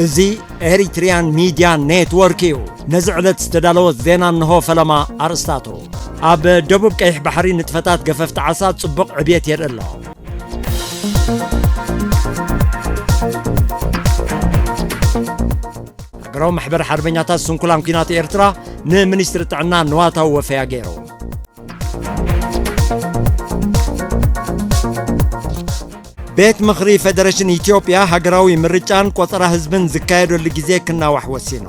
እዚ ኤሪትሪያን ሚድያ ኔትወርክ እዩ። ነዚ ዕለት ዝተዳለወ ዜና እንሆ። ፈለማ ኣርእስታቱ። ኣብ ደቡብ ቀይሕ ባሕሪ ንጥፈታት ገፈፍቲ ዓሳ ጽቡቕ ዕብየት የርኢ ኣሎ። ሃገራዊ ማሕበር ሓርበኛታት ስንኩላን ኲናት ኤርትራ ንሚኒስትሪ ጥዕና ንዋታዊ ወፈያ ገይሩ። ቤት ምኽሪ ፌደሬሽን ኢትዮጵያ ሃገራዊ ምርጫን ቆጸራ ህዝብን ዝካየደሉ ግዜ ክናዋሕ ወሲኑ።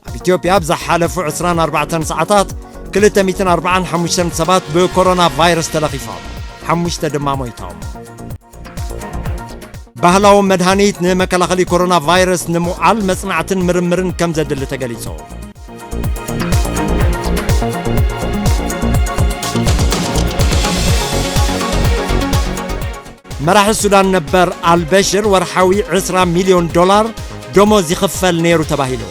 ኣብ ኢትዮጵያ ኣብ ዝሓለፉ ዕስራን ኣርባዕተን ሰዓታት ክልተ ሚእትን ኣርባዓን ሓሙሽተን ሰባት ብኮሮና ቫይረስ ተለኺፎም፣ ሓሙሽተ ድማ ሞይቶም። ባህላዊ መድሃኒት ንመከላኸሊ ኮሮና ቫይረስ ንምውዓል መጽናዕትን ምርምርን ከም ዘድሊ ተገሊጹ። መራሒ ሱዳን ነበር ኣልበሽር ወርሓዊ ዕስራ ሚልዮን ዶላር ደሞዝ ይኽፈል ነይሩ ተባሂሉ።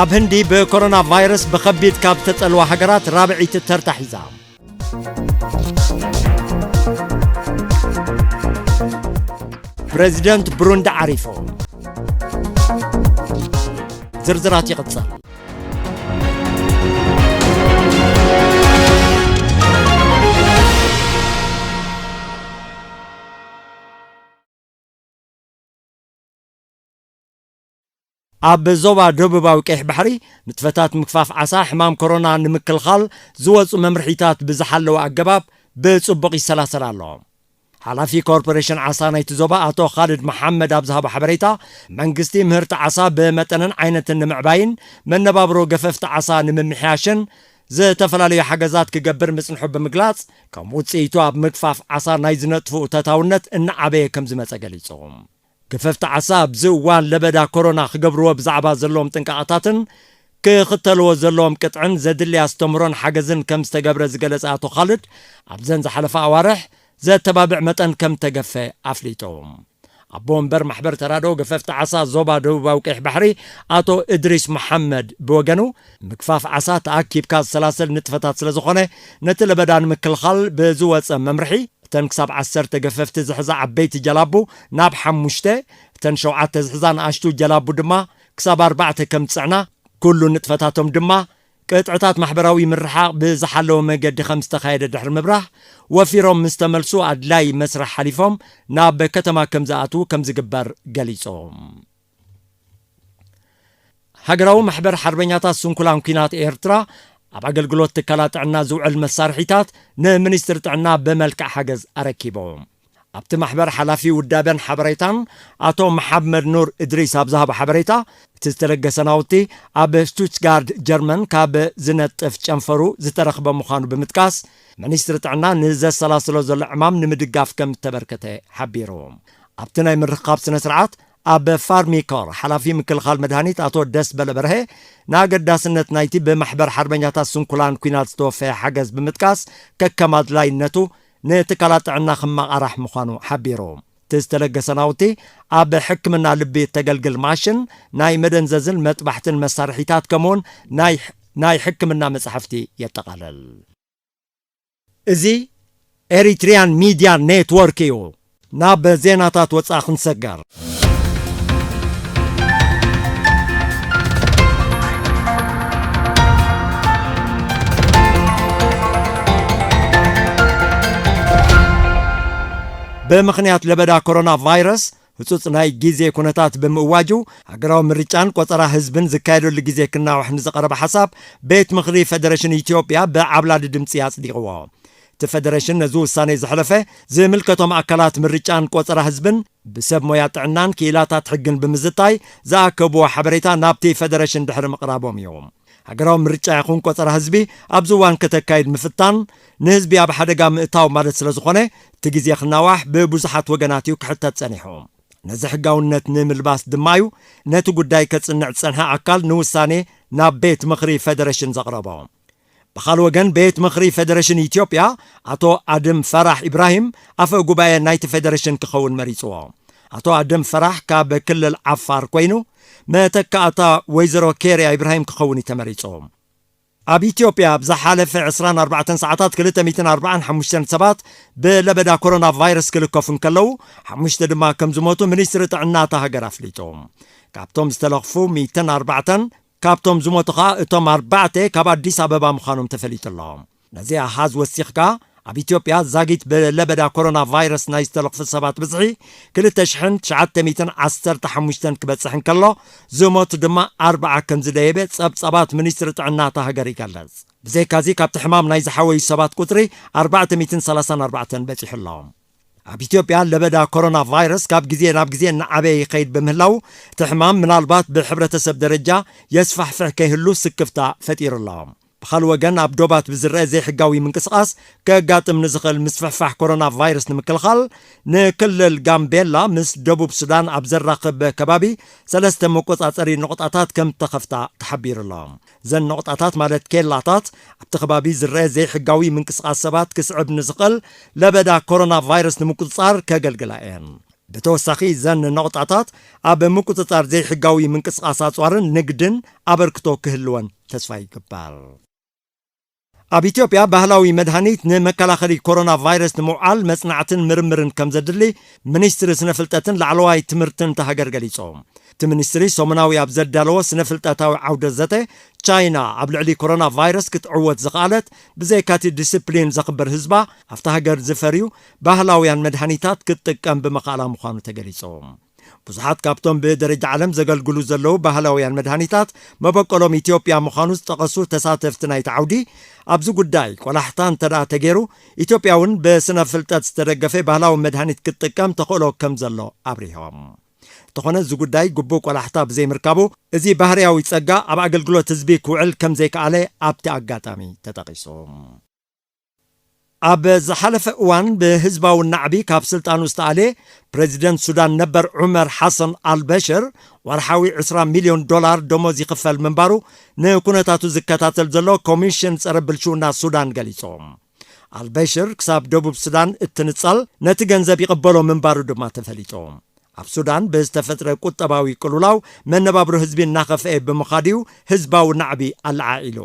ኣብ ህንዲ ብኮሮና ቫይረስ ብኸቢድ ካብ ዝተጸልዋ ሃገራት ራብዐይቲ ተርታ ሒዛ። ፕረዚደንት ብሩንዲ ዓሪፎም። ዝርዝራት ይቕጽል። ኣብ ዞባ ደቡባዊ ቀይሕ ባሕሪ ንጥፈታት ምግፋፍ ዓሳ ሕማም ኮሮና ንምክልኻል ዝወጹ መምርሒታት ብዝሓለወ ኣገባብ ብጽቡቕ ይሰላሰል ኣሎ። ሓላፊ ኮርፖሬሽን ዓሳ ናይቲ ዞባ ኣቶ ኻልድ መሓመድ ኣብ ዝሃቦ ሓበሬታ፣ መንግስቲ ምህርቲ ዓሳ ብመጠንን ዓይነትን ንምዕባይን መነባብሮ ገፈፍቲ ዓሳ ንምምሕያሽን ዝተፈላለዩ ሓገዛት ክገብር ምጽንሑ ብምግላጽ፣ ከም ውጽኢቱ ኣብ ምግፋፍ ዓሳ ናይ ዝነጥፍኡ ተታውነት እናዓበየ ከም ዝመጸ ገሊጹ። ገፈፍቲ ዓሳ ኣብዚ እዋን ለበዳ ኮሮና ክገብርዎ ብዛዕባ ዘለዎም ጥንቃቐታትን ክኽተልዎ ዘለዎም ቅጥዕን ዘድሊ ኣስተምህሮን ሓገዝን ከም ዝተገብረ ዝገለጸ ኣቶ ኻልድ፣ ኣብዘን ዝሓለፋ ኣዋርሕ ዘተባብዕ መጠን ከም ተገፈ ኣፍሊጡ። ኣቦ ወንበር ማሕበር ተራድኦ ገፈፍቲ ዓሳ ዞባ ደቡባዊ ቀይሕ ባሕሪ ኣቶ እድሪስ መሓመድ ብወገኑ፣ ምግፋፍ ዓሳ ተኣኪብካ ዝሰላሰል ንጥፈታት ስለ ዝኾነ፣ ነቲ ለበዳ ንምክልኻል ብዝወጸ መምርሒ፣ እተን ክሳብ ዓሰርተ ገፈፍቲ ዝሕዛ ዓበይቲ ጀላቡ ናብ ሓሙሽተ፣ እተን ሸውዓተ ዝሕዛ ንኣሽቱ ጀላቡ ድማ ክሳብ ኣርባዕተ ከም ዝጽዕና፣ ኩሉ ንጥፈታቶም ድማ ቅጥዕታት ማሕበራዊ ምርሓቕ ብዝሓለወ መገዲ ከም ዝተኻየደ ድሕሪ ምብራህ፣ ወፊሮም ምስ ተመልሱ ኣድላይ መስርሕ ሓሊፎም ናብ ከተማ ከም ዝኣትዉ ከም ዝግበር ገሊጾም። ሃገራዊ ማሕበር ሓርበኛታት ስንኩላን ኲናት ኤርትራ ኣብ ኣገልግሎት ትካላት ጥዕና ዝውዕል መሳርሒታት ንሚኒስትሪ ጥዕና ብመልክዕ ሓገዝ ኣረኪቡ። ኣብቲ ማሕበር ሓላፊ ውዳበን ሓበሬታን ኣቶ መሓመድ ኑር እድሪስ ኣብ ዝሃቦ ሓበሬታ፣ እቲ ዝተለገሰ ናውቲ ኣብ ስቱትጋርድ ጀርመን ካብ ዝነጥፍ ጨንፈሩ ዝተረኽበ ምዃኑ ብምጥቃስ፣ ሚኒስትሪ ጥዕና ንዘሰላስሎ ዘሎ ዕማም ንምድጋፍ ከም እተበርከተ ሓቢሩ። ኣብቲ ናይ ምርኻብ ስነ ስርዓት፣ ኣብ ፋርሚኮር ሓላፊ ምክልኻል መድሃኒት ኣቶ ደስበለ በርሀ፣ ንኣገዳስነት ናይቲ ብማሕበር ሓርበኛታት ስንኩላን ኲናት ዝተወፈየ ሓገዝ ብምጥቃስ፣ ከከም ኣድላይነቱ ንትካላት ጥዕና ክመቓራሕ ምዃኑ ሓቢሩ። እቲ ዝተለገሰ ናውቲ፣ ኣብ ሕክምና ልቢ እተገልግል ማሽን፣ ናይ መደንዘዝን መጥባሕትን መሳርሒታት፣ ከምኡውን ናይ፣ ናይ ሕክምና መጻሕፍቲ የጠቓልል። እዚ ኤሪትሪያን ሚድያ ኔትወርክ እዩ። ናብ ዜናታት ወጻኢ ክንሰገር። ብምኽንያት ለበዳ ኮሮና ቫይረስ፣ ህጹጽ ናይ ግዜ ኩነታት ብምእዋጁ፣ ሃገራዊ ምርጫን ቆጸራ ህዝብን ዝካየደሉ ግዜ ክናዋሕ ንዝቐረበ ሓሳብ፣ ቤት ምኽሪ ፈደረሽን ኢትዮጵያ ብዓብላሊ ድምጺ ኣጽዲቕዎ። እቲ ፈደረሽን ነዚ ውሳኔ ዘሕለፈ፣ ዝምልከቶም ኣካላት ምርጫን ቆጸራ ህዝብን ብሰብ ሞያ ጥዕናን ክኢላታት ሕግን ብምዝታይ ዝኣከብዎ ሓበሬታ ናብቲ ፈደረሽን ድሕሪ ምቕራቦም እዩ። ሃገራዊ ምርጫ ይኹን ቆጸራ ህዝቢ ኣብዚ እዋን ከተካይድ ምፍታን፣ ንህዝቢ ኣብ ሓደጋ ምእታው ማለት ስለ ዝኾነ፣ እቲ ግዜ ክናዋሕ ብብዙሓት ወገናት እዩ ክሕተት ጸኒሑ። ነዚ ሕጋውነት ንምልባስ ድማ እዩ ነቲ ጉዳይ ከጽንዕ ዝጸንሐ ኣካል ንውሳኔ ናብ ቤት ምኽሪ ፈደረሽን ዘቕረቦ። ብኻልእ ወገን፣ ቤት ምኽሪ ፈደረሽን ኢትዮጵያ ኣቶ ኣድም ፈራሕ ኢብራሂም ኣፈ ጉባኤ ናይቲ ፈደረሽን ክኸውን መሪጽዎ። ኣቶ ኣድም ፈራሕ ካብ ክልል ዓፋር ኮይኑ፣ መተካእታ ወይዘሮ ኬርያ ኢብራሂም ክኸውን እዩ ተመሪጹ። ኣብ ኢትዮጵያ ኣብ ዝሓለፈ ዕስራን ኣርባዕተን ሰዓታት ክልተ ሚእትን ኣርባዓን ሓሙሽተን ሰባት ብለበዳ ኮሮና ቫይረስ ክልከፉ እንከለዉ፣ ሓሙሽተ ድማ ከም ዝሞቱ ሚኒስትሪ ጥዕና እታ ሃገር ኣፍሊጡ። ካብቶም ዝተለኽፉ ሚእትን ኣርባዕተን፣ ካብቶም ዝሞቱ ኸኣ እቶም ኣርባዕተ ካብ ኣዲስ ኣበባ ምዃኖም ተፈሊጡ ኣሎ። ነዚ ኣሃዝ ወሲኽካ፣ ኣብ ኢትዮጵያ ዛጊት ብለበዳ ኮሮና ቫይረስ ናይ ዝተለኽፉ ሰባት ብዝሒ ክልተ ሽሕን ትሽዓተ ሚእትን ዓሰርተ ሓሙሽተን ክበጽሕ እንከሎ፣ ዝሞቱ ድማ ኣርብዓ ከም ዝደየበ ጸብጻባት ሚኒስትሪ ጥዕና እታ ሃገር ይገልጽ። ብዘይካዚ፣ ካብቲ ሕማም ናይ ዝሓወዩ ሰባት ቁጽሪ ኣርባዕተ ሚእትን ሰላሳን ኣርባዕተን በጺሑ ኣሎ። ኣብ ኢትዮጵያ ለበዳ ኮሮና ቫይረስ ካብ ግዜ ናብ ግዜ እናዓበየ ይኸይድ ብምህላው፣ እቲ ሕማም ምናልባት ብሕብረተሰብ ደረጃ የስፋሕፍሕ ከይህሉ ስክፍታ ፈጢሩ ኣሎ። ብኻልእ ወገን፣ ኣብ ዶባት ብዝረአ ዘይሕጋዊ ምንቅስቓስ ከጋጥም ንዝኽእል ምስፍሕፋሕ ኮሮና ቫይረስ ንምክልኻል፣ ንክልል ጋምቤላ ምስ ደቡብ ሱዳን ኣብ ዘራኽብ ከባቢ ሰለስተ መቆጻጸሪ ነቑጣታት ከም ተኸፍታ ተሓቢሩ ኣሎ። እዘን ነቑጣታት፣ ማለት ኬላታት፣ ኣብቲ ከባቢ ዝረአ ዘይሕጋዊ ምንቅስቓስ ሰባት ክስዕብ ንዝኽእል ለበዳ ኮሮና ቫይረስ ንምቁጽጻር ከገልግላ እየን። ብተወሳኺ፣ እዘን ነቑጣታት ኣብ ምቁጽጻር ዘይሕጋዊ ምንቅስቓስ ኣጽዋርን ንግድን ኣበርክቶ ክህልወን ተስፋ ይግበር። ኣብ ኢትዮጵያ፣ ባህላዊ መድሃኒት ንመከላኸሊ ኮሮና ቫይረስ ንምውዓል መጽናዕትን ምርምርን ከም ዘድሊ ሚኒስትሪ ስነ ፍልጠትን ላዕለዋይ ትምህርትን እታ ሃገር ገሊጹ። እቲ ሚኒስትሪ ሰሙናዊ ኣብ ዘዳለዎ ስነ ፍልጠታዊ ዓውደ ዘተ፣ ቻይና ኣብ ልዕሊ ኮሮና ቫይረስ ክትዕወት ዝኸኣለት፣ ብዘይካቲ ዲስፕሊን ዘኽብር ህዝባ፣ ኣብታ ሃገር ዝፈርዩ ባህላውያን መድሃኒታት ክትጥቀም ብምኽኣላ ምዃኑ ተገሊጹ። ብዙሓት ካብቶም ብደረጃ ዓለም ዘገልግሉ ዘለዉ ባህላውያን መድሃኒታት መበቆሎም ኢትዮጵያ ምዃኑ ዝጠቐሱ ተሳተፍቲ ናይቲ ዓውዲ፣ ኣብዚ ጉዳይ ቆላሕታ እንተ ደኣ ተገይሩ፣ ኢትዮጵያ እውን ብስነ ፍልጠት ዝተደገፈ ባህላዊ መድሃኒት ክትጥቀም ተኽእሎ ከም ዘሎ ኣብሪሆም። እንተኾነ፣ እዚ ጉዳይ ግቡእ ቆላሕታ ብዘይምርካቡ፣ እዚ ባህርያዊ ጸጋ ኣብ ኣገልግሎት ህዝቢ ክውዕል ከም ዘይከኣለ ኣብቲ ኣጋጣሚ ተጠቒሱ። ኣብ ዝሓለፈ እዋን ብህዝባዊ ናዕቢ ካብ ስልጣኑ ዝተኣልየ ፕሬዚደንት ሱዳን ነበር ዑመር ሓሰን ኣልበሽር፣ ወርሓዊ ዕስራ ሚልዮን ዶላር ደሞዝ ይኽፈል ምንባሩ ንኩነታቱ ዝከታተል ዘሎ ኮሚሽን ጸረ ብልሽውና ሱዳን ገሊጹ። ኣልበሽር ክሳብ ደቡብ ሱዳን እትንጸል ነቲ ገንዘብ ይቕበሎ ምንባሩ ድማ ተፈሊጡ። ኣብ ሱዳን ብዝተፈጥረ ቁጠባዊ ቅልውላው መነባብሮ ህዝቢ እናኸፍአ ብምኻድ'ዩ ህዝባዊ ናዕቢ ኣለዓዒሉ።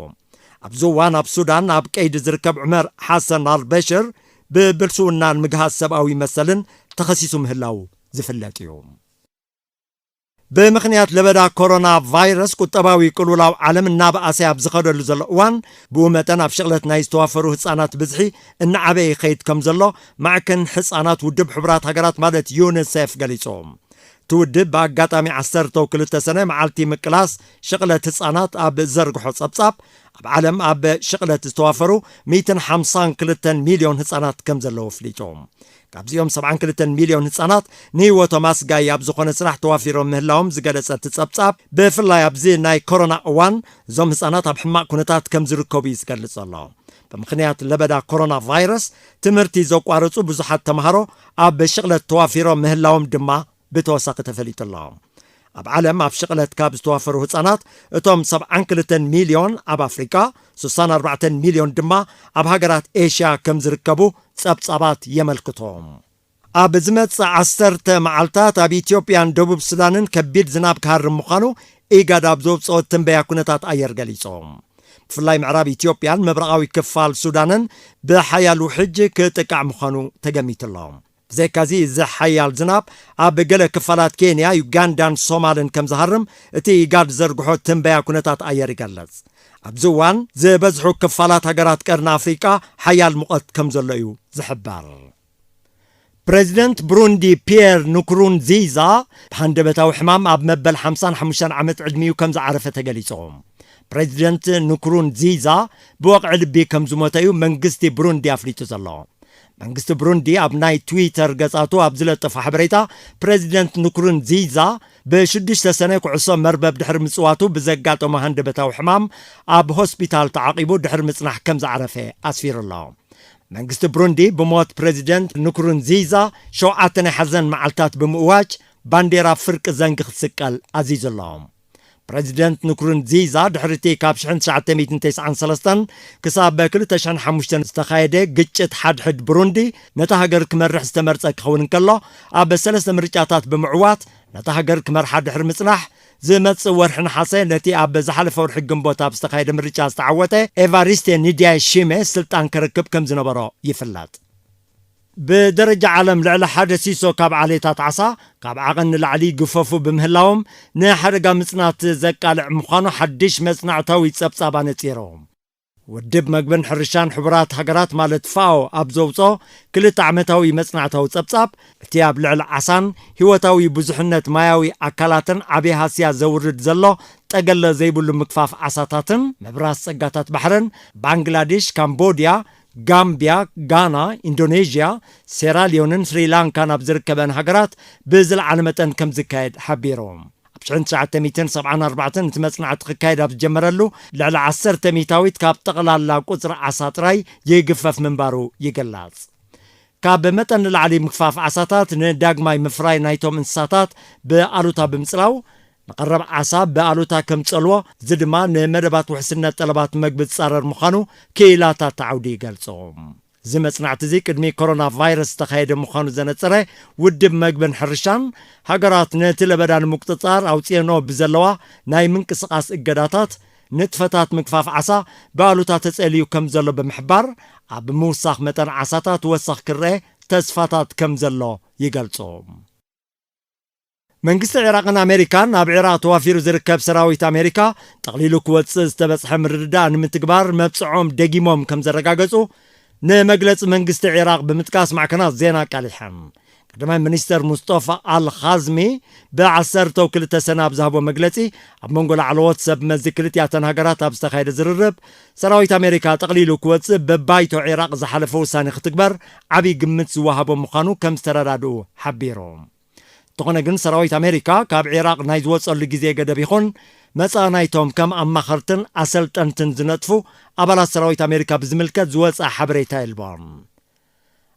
ኣብዚ እዋን ኣብ ሱዳን ኣብ ቀይዲ ዝርከብ ዑመር ሓሰን ኣልበሽር ብብልሽውናን ምግሃስ ሰብኣዊ መሰልን ተኸሲሱ ምህላው ዝፍለጥ እዩ። ብምኽንያት ለበዳ ኮሮና ቫይረስ፣ ቁጠባዊ ቅልውላው ዓለም እናበኣሰ ኣብ ዝኸደሉ ዘሎ እዋን፣ ብኡ መጠን ኣብ ሽቕለት ናይ ዝተዋፈሩ ህጻናት ብዝሒ እናዓበየ ይኸይድ ከም ዘሎ ማዕከን ህጻናት ውድብ ሕቡራት ሃገራት፣ ማለት ዩኒሴፍ፣ ገሊጹ። እቲ ውድብ ብኣጋጣሚ ዓሰርተው ክልተ ሰነ፣ መዓልቲ ምቅላስ ሽቕለት ህጻናት ኣብ ዘርግሖ ጸብጻብ፣ ኣብ ዓለም ኣብ ሽቕለት ዝተዋፈሩ ሚእትን ሓምሳን ክልተን ሚልዮን ህጻናት ከም ዘለዉ ኣፍሊጡ። ካብዚኦም ሰብዓን ክልተን ሚልዮን ህጻናት ንህይወቶም ኣስጋኢ ኣብ ዝኾነ ስራሕ ተዋፊሮም ምህላዎም ዝገለጸ እቲ ጸብጻብ፣ ብፍላይ ኣብዚ ናይ ኮሮና እዋን እዞም ህጻናት ኣብ ሕማቕ ኩነታት ከም ዝርከቡ እዩ ዝገልጽ ዘሎ። ብምኽንያት ለበዳ ኮሮና ቫይረስ ትምህርቲ ዘቋረጹ ብዙሓት ተምሃሮ ኣብ ሽቕለት ተዋፊሮም ምህላዎም ድማ ብተወሳኺ ተፈሊጡ ኣሎ። ኣብ ዓለም ኣብ ሽቕለት ካብ ዝተዋፈሩ ህጻናት፣ እቶም ሰብዓን ክልተን ሚልዮን ኣብ ኣፍሪቃ፣ ስሳን ኣርባዕተን ሚልዮን ድማ ኣብ ሃገራት ኤሽያ ከም ዝርከቡ ጸብጻባት የመልክቱ። ኣብ ዝመጽእ ዓሰርተ መዓልታት ኣብ ኢትዮጵያን ደቡብ ሱዳንን ከቢድ ዝናብ ክሃርም ምዃኑ ኢጋድ ኣብ ዘውጽኦ ትንበያ ኩነታት ኣየር ገሊጹ። ብፍላይ ምዕራብ ኢትዮጵያን ምብራቓዊ ክፋል ሱዳንን ብሓያል ውሕጅ ክጥቃዕ ምዃኑ ተገሚቱ ኣሎ። ብዘይካዚ፣ እዚ ሓያል ዝናብ ኣብ ገለ ክፋላት ኬንያ፣ ዩጋንዳን ሶማልን ከም ዝሃርም እቲ ኢጋድ ዘርግሖ ትንበያ ኩነታት ኣየር ይገልጽ። ኣብዚ እዋን ዝበዝሑ ክፋላት ሃገራት ቀርኒ ኣፍሪቃ ሓያል ሙቐት ከም ዘሎ እዩ ዝሕበር። ፕሬዚደንት ብሩንዲ ፒየር ንኩሩንዚዛ ብሃንደበታዊ ሕማም ኣብ መበል ሓምሳን ሓሙሽተን ዓመት ዕድሚኡ ከም ዝዓረፈ ተገሊጹ። ፕሬዚደንት ንኩሩንዚዛ ብወቕዒ ልቢ ከም ዝሞተ እዩ መንግስቲ ብሩንዲ ኣፍሊጡ ዘሎ። መንግስቲ ብሩንዲ ኣብ ናይ ትዊተር ገጻቱ ኣብ ዝለጠፎ ሓበሬታ፣ ፕሬዚደንት ንኩሩንዚዛ ብሽዱሽተ ሰነ ኩዕሶ መርበብ ድሕሪ ምጽዋቱ ብዘጋጠሞ ሃንደበታዊ ሕማም ኣብ ሆስፒታል ተዓቒቡ ድሕሪ ምጽናሕ ከም ዝዓረፈ ኣስፊሩ ኣሎ። መንግስቲ ብሩንዲ ብሞት ፕሬዚደንት ንኩሩንዚዛ ሸውዓተ ናይ ሓዘን መዓልታት ብምእዋጅ፣ ባንዴራ ፍርቂ ዘንጊ ክትስቀል ኣዚዙ ኣሎ። ፕሬዚደንት ንኩሩንዚዛ፣ ድሕሪ እቲ ካብ ሽሕን ትሽዓተ ሚእትን ተስዓን ሰለስተን ክሳብ ክልተ ሽሕን ሓሙሽተን ዝተኻየደ ግጭት ሓድሕድ ብሩንዲ፣ ነታ ሃገር ክመርሕ ዝተመርጸ ክኸውን እንከሎ፣ ኣብ ሰለስተ ምርጫታት ብምዕዋት ነታ ሃገር ክመርሓ ድሕሪ ምጽናሕ፣ ዝመጽእ ወርሒ ነሓሰ ነቲ ኣብ ዝሓለፈ ወርሒ ግንቦት ኣብ ዝተኻየደ ምርጫ ዝተዓወተ ኤቫሪስቴ ኒድያይ ሺሜ ስልጣን ክረክብ ከም ዝነበሮ ይፍለጥ። ብደረጃ ዓለም ልዕሊ ሓደ ሲሶ ካብ ዓሌታት ዓሳ ካብ ዓቐን ንላዕሊ ይግፈፉ ብምህላዎም ንሓደጋ ምጽናት ዘቃልዕ ምዃኑ ሓድሽ መጽናዕታዊ ጸብጻብ ኣነጺሩ። ውድብ መግብን ሕርሻን ሕቡራት ሃገራት ማለት ፋኦ ኣብ ዘውጾ ክልተ ዓመታዊ መጽናዕታዊ ጸብጻብ እቲ ኣብ ልዕሊ ዓሳን ህይወታዊ ብዙሕነት ማያዊ ኣካላትን ዓቢ ሃስያ ዘውርድ ዘሎ ጠገለ ዘይብሉ ምግፋፍ ዓሳታትን ምብራስ ጸጋታት ባሕርን ባንግላዴሽ፣ ካምቦድያ፣ ጋምቢያ፣ ጋና፣ ኢንዶኔዥያ፣ ሴራሊዮንን ስሪላንካን ኣብ ዝርከበን ሃገራት ብዝለዓለ መጠን ከም ዝካየድ ሓቢሩ። ኣብ ሽሕን ትሽዓተ ሚእትን ሰብዓን ኣርባዕተን እቲ መጽናዕቲ ክካየድ ኣብ ዝጀመረሉ ልዕሊ ዓሰርተ ሚእታዊት ካብ ጠቕላላ ቁጽሪ ዓሳ ጥራይ ይግፈፍ ምንባሩ ይግለጽ። ካብ መጠን ንላዕሊ ምግፋፍ ዓሳታት ንዳግማይ ምፍራይ ናይቶም እንስሳታት ብኣሉታ ብምጽላው ንቐረብ ዓሳ ብኣሉታ ከም ጸልዎ፣ እዚ ድማ ንመደባት ውሕስነት ጠለባት መግቢ ዝጻረር ምዃኑ ክኢላታት ተዓውዲ ይገልጹ። እዚ መጽናዕቲ እዚ ቅድሚ ኮሮና ቫይረስ ዝተኻየደ ምዃኑ ዘነጸረ ውድብ መግብን ሕርሻን፣ ሃገራት ነቲ ለበዳ ንምቁጽጻር ኣውጽኤንኦ ብዘለዋ ናይ ምንቅስቓስ እገዳታት ንጥፈታት ምግፋፍ ዓሳ ብኣሉታ ተጸልዩ ከም ዘሎ ብምሕባር፣ ኣብ ምውሳኽ መጠን ዓሳታት ወሰኽ ክረአ ተስፋታት ከም ዘሎ ይገልጹ። መንግስቲ ዒራቕን ኣሜሪካን ኣብ ዒራቕ ተዋፊሩ ዝርከብ ሰራዊት ኣሜሪካ ጠቕሊሉ ክወጽእ ዝተበጽሐ ምርድዳእ ንምትግባር መብጽዖም ደጊሞም ከም ዘረጋገጹ ንመግለጺ መንግስቲ ዒራቕ ብምጥቃስ ማዕከናት ዜና ኣቃሊሐን። ቀዳማይ ሚኒስተር ሙስጠፋ ኣል ኻዝሚ ብዓሰርተው ክልተ ሰነ ኣብ ዝሃቦ መግለጺ፣ ኣብ መንጎ ላዕለዎት ሰብ መዚ ክልቲኣተን ሃገራት ኣብ ዝተኻየደ ዝርርብ፣ ሰራዊት ኣሜሪካ ጠቕሊሉ ክወጽእ ብባይቶ ዒራቕ ዝሓለፈ ውሳኔ ክትግበር ዓብዪ ግምት ዝወሃቦ ምዃኑ ከም ዝተረዳድኡ ሓቢሩ። እንተኾነ ግን ሰራዊት ኣሜሪካ ካብ ዒራቕ ናይ ዝወጸሉ ግዜ ገደብ ይኹን መጻኢ ናይቶም ከም ኣማኸርትን ኣሰልጠንትን ዝነጥፉ ኣባላት ሰራዊት ኣሜሪካ ብዝምልከት ዝወጸ ሓበሬታ የልቦን።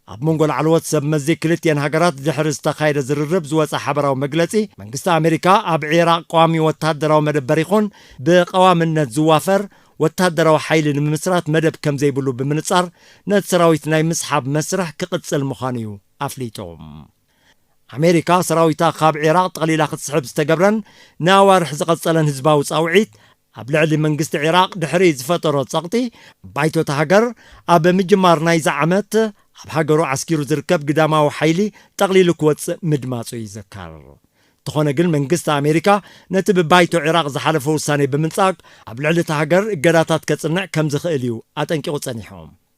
ኣብ መንጎ ላዕለዎት ሰብ መዚ ክልቲኤን ሃገራት ድሕሪ ዝተኻየደ ዝርርብ ዝወጸ ሓበራዊ መግለጺ፣ መንግስቲ ኣሜሪካ ኣብ ዒራቕ ቀዋሚ ወታደራዊ መደበር ይኹን ብቐዋምነት ዝዋፈር ወታደራዊ ሓይሊ ንምምስራት መደብ ከም ዘይብሉ ብምንጻር፣ ነቲ ሰራዊት ናይ ምስሓብ መስርሕ ክቕጽል ምዃኑ እዩ ኣፍሊጡ። ኣሜሪካ ሰራዊታ ካብ ዒራቕ ጠቕሊላ ክትስሕብ ዝተገብረን ንኣዋርሕ ዝቐጸለን ህዝባዊ ጻውዒት፣ ኣብ ልዕሊ መንግስቲ ዒራቕ ድሕሪ ዝፈጠሮ ጸቕጢ፣ ባይቶ እታ ሃገር ኣብ ምጅማር ናይዚ ዓመት ኣብ ሃገሩ ዓስኪሩ ዝርከብ ግዳማዊ ሓይሊ ጠቕሊሉ ክወጽእ ምድማጹ ይዝከር። እንተኾነ ግን መንግስቲ ኣሜሪካ ነቲ ብባይቶ ዒራቕ ዝሓለፈ ውሳኔ ብምንጻግ፣ ኣብ ልዕሊ እታ ሃገር እገዳታት ከጽንዕ ከም ዝኽእል እዩ ኣጠንቂቑ ጸኒሑ።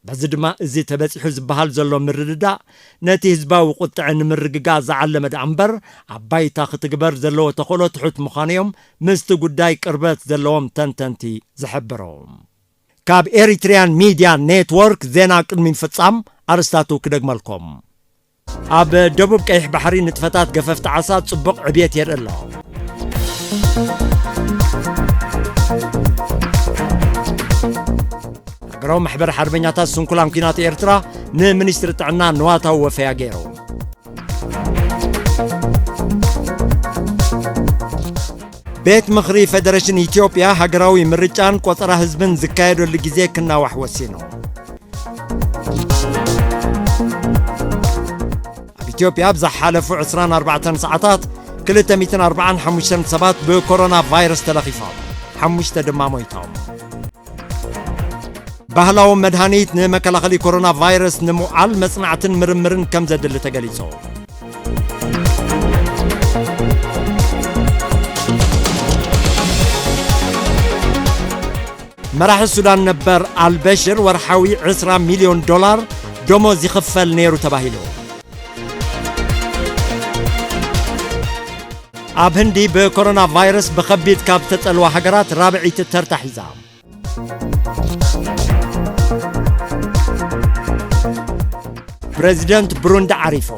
በዚ ድማ እዚ ተበጺሑ ዝበሃል ዘሎ ምርድዳእ ነቲ ህዝባዊ ቁጥዐ ንምርግጋእ ዝዓለመ ደኣ እምበር፣ ኣብ ባይታ ክትግበር ዘለዎ ተኽእሎ ትሑት ምዃኑ እዮም ምስቲ ጉዳይ ቅርበት ዘለዎም ተንተንቲ ዝሕብሩ። ካብ ኤሪትሪያን ሚድያ ኔትወርክ ዜና ቅድሚ ምፍጻም ኣርስታቱ ክደግመልኩም። ኣብ ደቡብ ቀይሕ ባሕሪ ንጥፈታት ገፈፍቲ ዓሳ ጽቡቕ ዕብየት የርኢ ኣሎ። ሃገራዊ ማሕበር ሓርበኛታት ስንኩላን ኲናት ኤርትራ ንሚኒስትሪ ጥዕና ንዋታዊ ወፈያ ገይሩ። ቤት ምኽሪ ፌደሬሽን ኢትዮጵያ ሃገራዊ ምርጫን ቆጸራ ህዝብን ዝካየደሉ ግዜ ክናዋሕ ወሲኑ። ኣብ ኢትዮጵያ ኣብ ዝሓለፉ ዕስራን ኣርባዕተን ሰዓታት ክልተ ሚእትን ኣርባዓን ሓሙሽተን ሰባት ብኮሮና ቫይረስ ተለኺፎም፣ ሓሙሽተ ድማ ሞይቶም። ባህላዊ መድሃኒት ንመከላኸሊ ኮሮና ቫይረስ ንምውዓል መጽናዕትን ምርምርን ከም ዘድሊ ተገሊጹ። መራሒ ሱዳን ነበር ኣልበሽር ወርሓዊ ዕስራ ሚልዮን ዶላር ደሞዝ ይኽፈል ነይሩ ተባሂሉ። ኣብ ህንዲ ብኮሮና ቫይረስ ብኸቢድ ካብ ዝተጸልዋ ሃገራት ራብዐይቲ ተርታ ሒዛ። ፕረዚደንት ብሩንዲ ዓሪፉ።